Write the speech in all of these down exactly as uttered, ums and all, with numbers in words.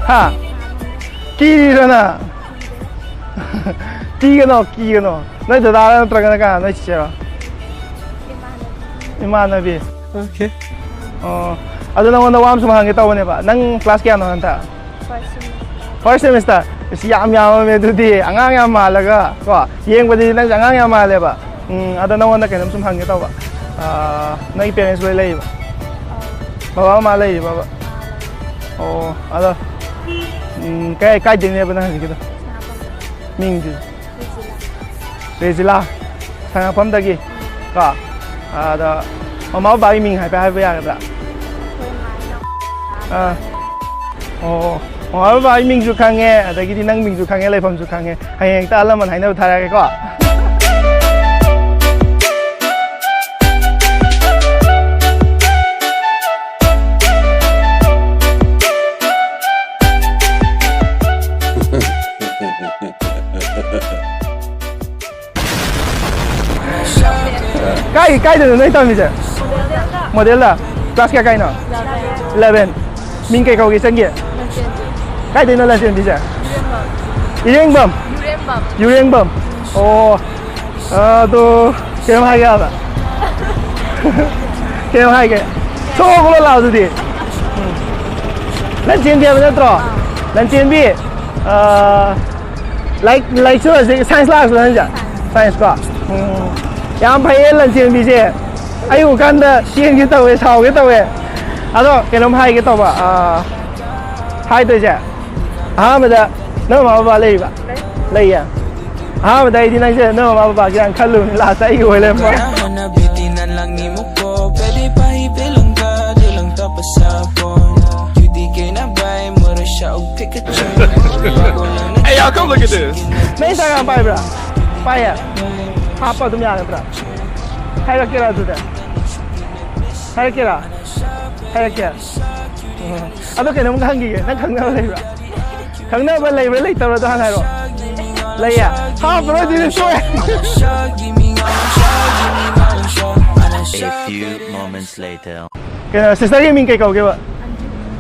ꯍꯥ? ꯀꯤꯔꯤꯔꯣ ꯅꯪ? ꯀꯤꯒꯅꯣ, ꯀꯤꯒꯅꯣ꯫ ꯅꯣꯏ ꯗꯗꯥꯔ ꯅꯠꯇ꯭ꯔꯒꯅ ꯀꯅꯥ? ꯅꯣꯏ ꯆꯤꯆꯦꯔꯣ? ꯏꯃꯥꯟꯅꯕꯤ꯫ ꯑꯣꯀꯦ꯫ ꯑꯣ, ꯑꯗꯣ ꯅꯉꯣꯟꯗ ꯋꯥ ꯑꯃ ꯁꯨꯝ ꯍꯪꯒꯦ ꯇꯧꯕꯅꯦꯕ꯫ ꯅꯪ ꯀ꯭ꯂꯥꯁ ꯀꯌꯥꯅꯣ ꯍꯟꯗꯛ? First semester. First semester? ꯑꯁ, ꯌꯥꯝ ꯌꯥꯝꯃꯝꯃꯦ ꯑꯗꯨꯗꯤ꯫ ꯑꯉꯥꯡ ꯌꯥꯝ ꯃꯥꯜꯂꯒ, ꯀꯣ? ꯌꯦꯡꯕꯗꯗꯤ ꯅꯪꯁꯦ ꯑꯉꯥꯡ ꯌꯥꯝ ꯃꯥꯜꯂꯦꯕ꯫ ꯎꯝ, ꯑꯗꯣ ꯅꯉꯣꯟꯗ ꯀꯩꯅꯣꯝ ꯁꯨꯝ ꯍꯪꯒꯦ ꯇꯧꯕ꯫ ꯑꯥ, ꯅꯣꯏ ꯄꯦꯔꯦꯟꯁ ꯂꯣꯏ ꯂꯩꯔꯤꯕ? ꯑꯥ꯫ ꯕꯕꯥ ꯃꯃꯥ ꯂꯩꯔꯤꯕꯕ? ꯑꯥ, ꯂꯩ꯫ ꯑꯣ, ꯑꯗꯣ, ꯎꯝ, ꯀꯥꯏ, ꯀꯥꯏꯗꯩꯅꯦꯕ ꯅꯪ ꯍꯧꯖꯤꯛꯀꯤꯗꯣ? ꯁꯦꯅꯥꯄꯥꯇꯤ꯫ ꯃꯤꯡꯗꯤ? ꯔꯦꯖꯤꯂꯥ꯫ ꯔꯦꯖꯤꯂꯥ? ꯁꯉꯥꯛꯐꯝꯗꯒꯤ? ꯀꯣ? ꯑꯗ ꯃꯃꯥ ꯕꯕꯥꯒꯤ ꯃꯤꯡ ꯍꯥꯏꯐꯦꯠ ꯍꯥꯏꯕ ꯌꯥꯒꯗ꯭ꯔꯥ? ꯑꯩꯈꯣꯏ ꯃꯥ ꯏꯅꯥꯎ ꯑꯥ꯫ ꯑꯣ, ꯃꯃꯥ ꯕꯕꯥꯒꯤ ꯃꯤꯡꯁꯨ ꯈꯪꯉꯦ, ꯑꯗꯒꯤꯗꯤ ꯅꯪ ꯃꯤꯡꯁꯨ ꯈꯪꯉꯦ, ꯂꯩꯐꯝꯁꯨ ꯈꯪꯉꯦ꯫ ꯍꯌꯦꯡ ꯍꯦꯛꯇ ꯑꯍꯜ ꯂꯃꯟ ꯍꯥꯏꯅꯕ ꯊꯥꯔꯛꯑꯒꯦꯀꯣ꯫ ꯀꯥꯏ, ꯀꯥꯏꯗꯅꯣ ꯅꯣꯏ ꯇꯝꯃꯤꯁꯦ? ꯃꯣꯗꯦꯜꯗ꯫ ꯀ꯭ꯂꯥꯁ ꯀꯌꯥ ꯀꯥꯏꯅꯣ? ꯏꯂꯚꯦꯟ꯫ ꯃꯤꯡ ꯀꯩ ꯀꯧꯒꯦ ꯏꯆꯟꯒꯤ? ꯀꯥꯏꯗꯩꯅꯣ ꯂꯟꯆꯦꯟꯕꯤꯁꯦ? ꯏꯔꯦꯡꯕꯝ꯫ ꯌꯨꯔꯦꯡꯕꯝ꯫ ꯑꯣ꯫ ꯑꯗꯣ ꯀꯩꯅꯣꯝ ꯍꯥꯏꯒꯦ ꯍꯥꯏꯕ꯫ ꯀꯩꯅꯣꯝ ꯍꯥꯏꯒꯦ꯫ ꯁꯣꯛꯑꯣ ꯂꯥꯛꯑꯣ ꯑꯗꯨꯗꯤ꯫ ꯎꯝ꯫ ꯂꯟꯆꯦꯟꯕꯤ ꯍꯥꯏꯕ ꯅꯠꯇ꯭ꯔꯣ? ꯂꯟꯆꯦꯟꯕꯤ꯫ ꯑꯥ, ꯂꯥꯏꯔꯤꯛ, ꯂꯥꯏꯔꯤꯛꯁꯨ ꯍꯧꯖꯤꯛ ꯁꯥꯏꯟꯁ ꯂꯥꯛꯑꯁꯨ ꯅꯪꯁꯦ? ꯁꯥꯏꯟꯁ ꯀꯣ? ꯎꯝ꯫ ꯌꯥꯝ ꯐꯩꯌꯦ ꯂꯟꯆꯦꯟꯕꯤꯁꯦ꯫ ꯑꯩ ꯎꯀꯥꯟꯗ ꯆꯦꯟꯒꯦ ꯇꯧꯋꯦ, ꯁꯥꯎꯒꯦ ꯇꯧꯋꯦ꯫ ꯑꯗꯣ ꯀꯩꯅꯣꯝ ꯍꯥꯏꯒꯦ ꯇꯧꯕ, ꯑꯥ, ꯍꯥꯏꯗꯣꯏꯁꯦ꯫ ꯑꯍꯥꯟꯕꯗ ꯅꯪ ꯃꯃꯥ ꯕꯕꯥ ꯂꯩꯔꯤꯕ? ꯂꯩ꯫ ꯂꯩꯌꯦ? ꯑꯍꯥꯟꯕꯗ ꯑꯩꯗꯤ ꯅꯪꯁꯦ ꯅꯪ ꯃꯃꯥ ꯕꯕꯥꯒꯤ ꯌꯥꯝ ꯈꯜꯂꯨꯕꯅꯤ, ꯂꯥꯁꯇ ꯑꯩꯒꯤ ꯑꯣꯏ ꯂꯩꯔꯝꯕ꯫ Hey, y'all, come look at this. ꯅꯪ Instagram ꯄꯥꯏꯕ꯭ꯔꯥ? ꯄꯥꯏꯌꯦ? ꯍꯥꯞꯄ ꯑꯗꯨꯝ ꯌꯥꯒꯗ꯭ꯔꯥ? ꯍꯥꯏꯔꯛꯀꯦꯔꯥ ꯑꯗꯨꯗ? ꯍꯥꯏꯔꯛꯀꯦꯔꯥ? ꯍꯥꯏꯔꯛꯀꯦ꯫ ꯎꯝ꯫ ꯑꯗꯣ ꯀꯩꯅꯣꯝꯒ ꯍꯪꯈꯤꯒꯦ, ꯅꯪ ꯈꯪꯅꯕ ꯂꯩꯕ꯭ꯔꯥ? ꯈꯪꯅꯕ ꯂꯩꯕ꯭ꯔꯥ ꯂꯩꯇꯕ꯭ꯔꯥꯗꯣ ꯍꯥꯟꯅ ꯍꯥꯏꯔꯣ꯫ ꯂꯩꯌꯦ? ꯍꯥꯞꯄ꯭ꯔꯣ ꯑꯗꯨꯗꯤ ꯁꯣꯛꯑꯦ꯫ A few moments later. ꯀꯩꯅꯣ, ꯁꯤꯁꯇꯔꯒꯤ ꯃꯤꯡ ꯀꯩ ꯀꯧꯒꯦꯕ?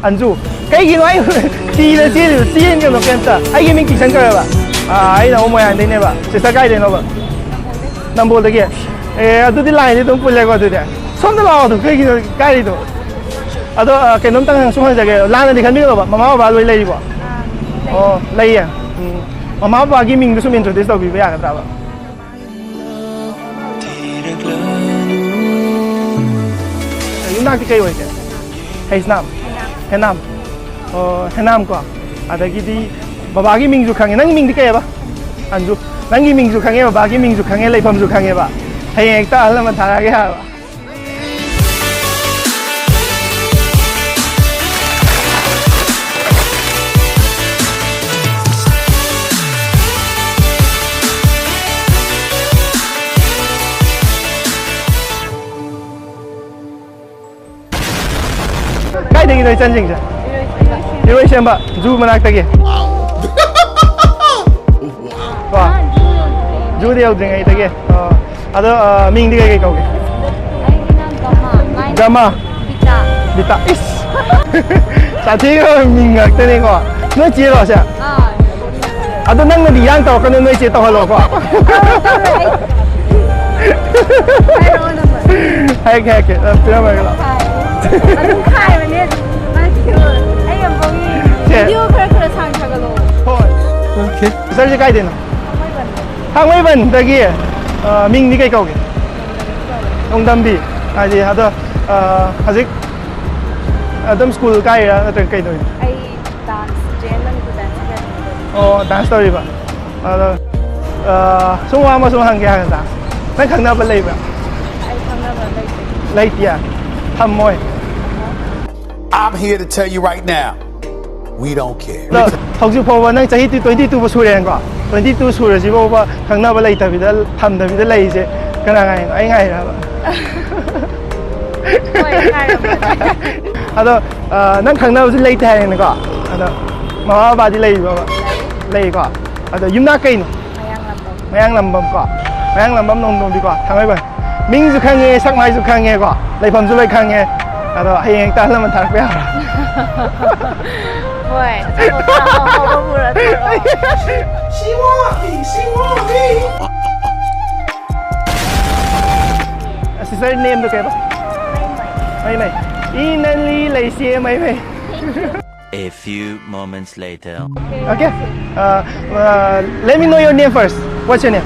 ꯑꯟꯖꯨ, ꯀꯩꯒꯤꯅꯣ ꯑꯩ ꯊꯤꯅ ꯆꯦꯜꯂꯤꯗꯣ? ꯆꯦꯟꯒꯅꯣ ꯀꯩꯝꯇ꯫ ꯑꯩꯒꯤ ꯃꯤꯡ ꯀꯤꯁꯟ ꯀꯧꯋꯦꯕ꯫ ꯑꯥ, ꯑꯩꯅ ꯑꯃꯨꯛ ꯃꯣꯏꯔꯥꯡꯗꯩꯅꯦꯕ꯫ ꯁꯤꯁꯇꯔ ꯀꯥꯏꯗꯩꯅꯣꯕ? ꯅꯝꯕꯣꯜꯗꯒꯤ꯫ ꯑꯦ, ꯑꯗꯨꯗꯤ ꯂꯥꯏꯟꯗꯤ ꯑꯗꯨꯝ ꯄꯨꯜꯂꯦꯀꯣ ꯑꯗꯨꯗꯤ꯫ ꯁꯣꯝꯗ ꯂꯥꯛꯑꯣ ꯑꯗꯨꯝ, ꯀꯩꯒꯤꯅꯣ ꯀꯥꯏꯔꯤꯗꯣ? ꯑꯗꯣ, ꯑ, ꯀꯩꯅꯣꯝꯇꯪ ꯁꯨꯝ ꯍꯪꯖꯒꯦ꯫ ꯂꯥꯟꯅꯗꯤ ꯈꯟꯕꯤꯒꯅꯣꯕ꯫ ꯃꯃꯥ ꯕꯕꯥ ꯂꯣꯏ ꯂꯩꯔꯤꯕꯣ? ꯑꯣ, ꯂꯩꯌꯦ꯫ ꯎꯝ꯫ ꯃꯃꯥ ꯕꯕꯥꯒꯤ ꯃꯤꯡꯗꯣ ꯁꯨꯝ introduce ꯇꯧꯕꯤꯕ ꯌꯥꯒꯗ꯭ꯔꯕ? ꯌꯨꯝꯅꯥꯛꯇꯤ ꯀꯩ ꯑꯣꯏꯒꯦ? ꯍꯩꯁꯅꯥꯝ? ꯍꯦꯅꯥꯝ? ꯑꯣ, ꯍꯦꯅꯥꯝ ꯀꯣ? ꯑꯗꯒꯤꯗꯤ ꯕꯕꯥꯒꯤ ꯃꯤꯡꯁꯨ ꯈꯪꯉꯦ꯫ ꯅꯪꯒꯤ ꯃꯤꯡꯗꯤ ꯀꯩ ꯍꯥꯏꯕ? ꯑꯟꯖꯨ꯫ ꯅꯪꯒꯤ ꯃꯤꯡꯁꯨ ꯈꯪꯉꯦ, ꯕꯕꯥꯒꯤ ꯃꯤꯡꯁꯨ ꯈꯪꯉꯦ, ꯂꯩꯐꯝꯁꯨ ꯈꯪꯉꯦꯕ꯫ ꯍꯌꯦꯡ ꯍꯦꯛꯇ ꯑꯍꯜ ꯂꯃꯟ ꯊꯥꯔꯛꯑꯒꯦ ꯍꯥꯏꯕ꯫ ꯀꯥꯏꯗꯒꯤꯅꯣ ꯏꯆꯟꯁꯤꯡꯁꯦ? ꯏꯔꯣꯏꯁꯦꯝꯕ, ꯖꯨ ꯃꯅꯥꯛꯇꯒꯤ꯫ ꯀꯣ? ꯖꯨꯗꯤ ꯌꯧꯗ꯭ꯔꯤꯉꯩꯗꯒꯤ꯫ ꯑꯣ꯫ ꯑꯗꯣ, ꯑ, ꯃꯤꯡꯗꯤ ꯀꯩ ꯀꯩ ꯀꯧꯒꯦ? ꯑꯩꯒꯤꯅ ꯒꯃꯥ꯫ ꯒꯃꯥ꯫ ꯕꯤꯇꯥ꯫ ꯕꯤꯇꯥ꯫ ꯏꯁ! ꯁꯥꯊꯤꯒ꯭ꯔꯕ ꯃꯤꯡ ꯉꯥꯛꯇꯅꯤꯀꯣ꯫ ꯅꯣꯏ ꯆꯦꯔꯣ ꯁꯦ? ꯑꯥ꯫ ꯑꯗꯣ ꯅꯪꯅꯗꯤ ꯏꯔꯥꯡ ꯇꯧꯔꯛꯀꯅꯨ, ꯅꯣꯏ ꯆꯦ ꯇꯧꯍꯜꯂꯣꯀꯣ꯫ ꯍꯥꯏꯔꯛꯑꯣ ꯅꯝꯕꯔ꯫ ꯍꯥꯏꯔꯛꯀꯦ, ꯍꯥꯏꯔꯛꯀꯦ꯫ ꯑ, ꯄꯤꯔꯝꯃꯒꯦ ꯂꯥꯎ꯫ ꯈꯥꯏ-, ꯑꯗꯨꯝ ꯈꯥꯏꯕꯅꯦ ꯑꯗꯨꯝ꯫ ꯃꯥꯒꯤꯗꯣ ꯑꯩ ꯑꯃꯨꯛꯐꯥꯎ ꯌꯦꯡꯗ꯭ꯔꯤ꯫ ꯁꯦ꯫ ꯚꯤꯗꯤꯑꯣ ꯈꯔ ꯈꯔ ꯁꯥꯡ ꯊꯥꯒꯠꯂꯛꯑꯣ꯫ ꯍꯣꯏ꯫ ꯑꯣꯀꯦ꯫ ꯁꯤꯁꯇꯔꯁꯦ ꯀꯥꯏꯗꯩꯅꯣ? ꯊꯥꯡꯃꯩꯕꯟꯗꯒꯤ꯫ ꯑ, ꯃꯤꯡꯗꯤ ꯀꯩ ꯀꯧꯒꯦ? ꯅꯣꯡꯗꯝꯕꯤ꯫ ꯍꯥꯏꯗꯤ ꯑꯗꯣ, ꯑ, ꯍꯧꯖꯤꯛ ꯑꯗꯨꯝ ꯁ꯭ꯀꯨꯜ ꯀꯥꯏꯔꯤꯔꯥ ꯅꯠꯇ꯭ꯔꯒ ꯀꯩ ꯇꯧꯔꯤꯅꯣ? ꯑꯩ dance, J N Manipur dance ꯑꯦꯀꯥꯗꯃꯤꯗ꯫ ꯑꯣ, ꯗꯥꯟꯁ ꯇꯧꯔꯤꯕ? ꯑꯗꯣ, ꯑ, ꯁꯨꯝ ꯋꯥ ꯑꯃ ꯁꯨꯝ ꯍꯪꯒꯦ ꯍꯥꯏꯕꯗ, ꯅꯪ ꯈꯪꯅꯕ ꯂꯩꯕ꯭ꯔꯥ? ꯑꯩ ꯈꯪꯅꯕ ꯂꯩꯇꯦ꯫ ꯂꯩꯇꯤꯌꯦ? ꯊꯝꯃꯣꯏ? I'm here to tell you right now, we don't care. ꯑꯗꯣ ꯍꯧꯖꯤꯛ ꯐꯥꯎꯕ ꯅꯪ ꯆꯍꯤ twenty two ꯐꯥꯎ ꯁꯨꯔꯦꯅꯀꯣ? Twenty two ꯁꯨꯔꯁꯤ ꯐꯥꯎꯕ ꯈꯪꯅꯕ ꯂꯩꯇꯕꯤꯗ, ꯊꯝꯗꯕꯤꯗ ꯂꯩꯔꯤꯁꯦ ꯀꯅꯥ ꯉꯥꯏꯔꯤꯅꯣ? ꯑꯩ ꯉꯥꯏꯔꯕ? ꯍꯣꯏ, ꯉꯥꯏꯔꯝꯕꯅꯦ꯫ ꯑꯗꯣ, ꯑ, ꯅꯪ ꯈꯪꯅꯕꯁꯨ ꯂꯩꯇꯦ ꯍꯥꯏꯔꯦꯅꯀꯣ? ꯑꯗꯣ ꯃꯃꯥ ꯕꯕꯥꯗꯤ ꯂꯩꯔꯤꯕꯕ? ꯂꯩꯀꯣ? ꯑꯗꯣ ꯌꯨꯝꯅꯥꯛ ꯀꯩꯅꯣ? ꯃꯌꯥꯡꯂꯝꯕꯝ꯫ ꯃꯌꯥꯡꯂꯝꯕꯝ ꯀꯣ? ꯃꯌꯥꯡꯂꯝꯕꯝ ꯅꯣꯡꯗꯣꯝꯕꯤ ꯀꯣ? ꯊꯥꯡꯃꯩꯕꯟ꯫ ꯃꯤꯡꯁꯨ ꯈꯪꯉꯦ, ꯁꯛ ꯃꯥꯏꯁꯨ ꯈꯪꯉꯦꯀꯣ? ꯂꯩꯐꯝꯁꯨ ꯂꯣꯏ ꯈꯪꯉꯦ꯫ ꯑꯗꯣ ꯍꯌꯦꯡ ꯍꯦꯛꯇ ꯑꯍꯜ ꯂꯃꯟ ꯊꯥꯔꯛꯄ ꯌꯥꯕ꯭ꯔꯥ? ꯍꯣꯏ, ꯑꯆꯥꯄꯣꯠ ꯆꯥꯕ ꯍꯥꯎꯕ ꯄꯨꯔꯛꯑꯣ꯫ She want me, she want me. Sister name ꯗꯣ ꯀꯩꯕ? ꯃꯩ ꯃꯩ. ꯏ ꯅꯪꯂꯤ ꯂꯩꯁꯤ ꯃꯩ ꯃꯩ. A few moments later. Okay. Uh, uh, let me know your name first. What's your name?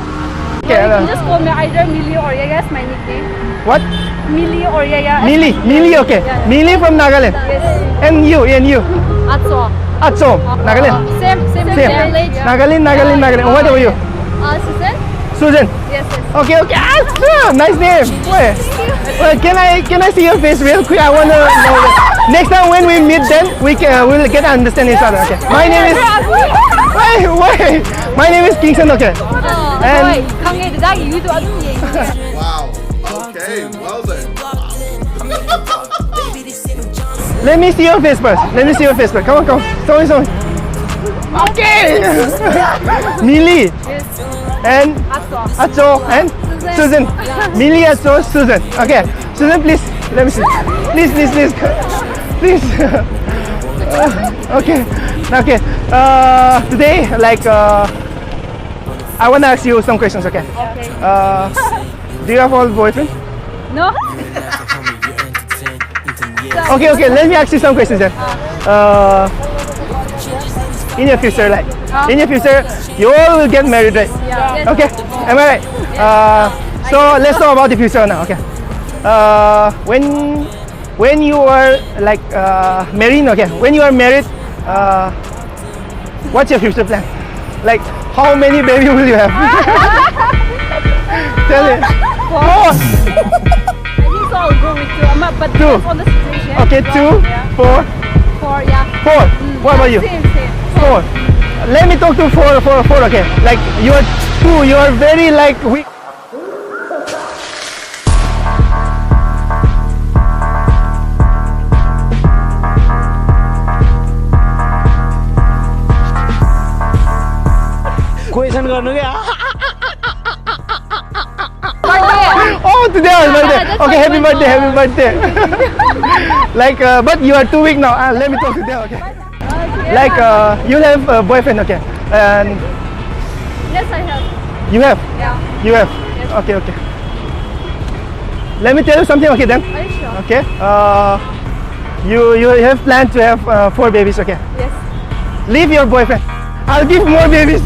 Okay. You can Uh, just call me either Millie or Yaya, that's my nickname. What? Millie or Yaya. Millie. Millie. Okay. Yeah, yeah. Millie from Nagaland. Yes. And you, and you. Atso. Atso. Nagaland. Same, same, Same. village. Nagaland, Nagaland, Nagaland. What about you? Uh, Susan? Susan. Yes, yes. Okay, okay. Atso. Nice name. Wait. Wait, can I can I see your face real quick? I wanna know. Next time when we meet, then we can we'll get to understand each other. Okay. My name is. Wait, wait. My name is Kingston. Okay. 어, And- 네, 강해. 나 유도 아주 얘기해. Wow. Okay, well then. Let me see your face first. Let me see your face first. Come on, come on. Show me, show me. Okay. Millie. And Atso and Susan. Millie, Atso, Susan. Okay. Susan, please. Let me see. Please, please, please. Please. Uh, okay. Okay. Uh, today, like, uh, I wanna ask you some questions. Okay. Okay. Uh, do you have all boyfriend? No? Okay, okay. Let me ask you some questions then. Uh, in your future, like, in your future, you all will get married, right? Yeah. Okay. Am I right? Uh, so let's talk about the future now. Okay. Uh, when when you are like uh, married, okay. When you are married, uh, what's your future plan? Like, how many baby will you have? Tell it. Four. I think so. I'll go with two. I'm not, but Two. Depends on the situation. Okay, Yeah, two, yeah. four, Four, yeah. four. What about you? Same, same. Four. Let me talk to four, four, four. Okay. Like, you are two. You are very like weak. Question गर्नु क्या? Oh Oh, today our birthday. That's Okay, my happy birthday, birthday. Happy birthday. Like, uh, but you are too weak now. Ah, let me talk to them. Okay. Like, uh, you have a boyfriend, okay, and Yes, I have. you have, Yeah. You have. Okay, okay. Let me tell you something. Okay then. Are you sure? Okay. Uh, you you have planned to have uh, four babies. Okay. Yes. Leave your boyfriend. I'll give more babies.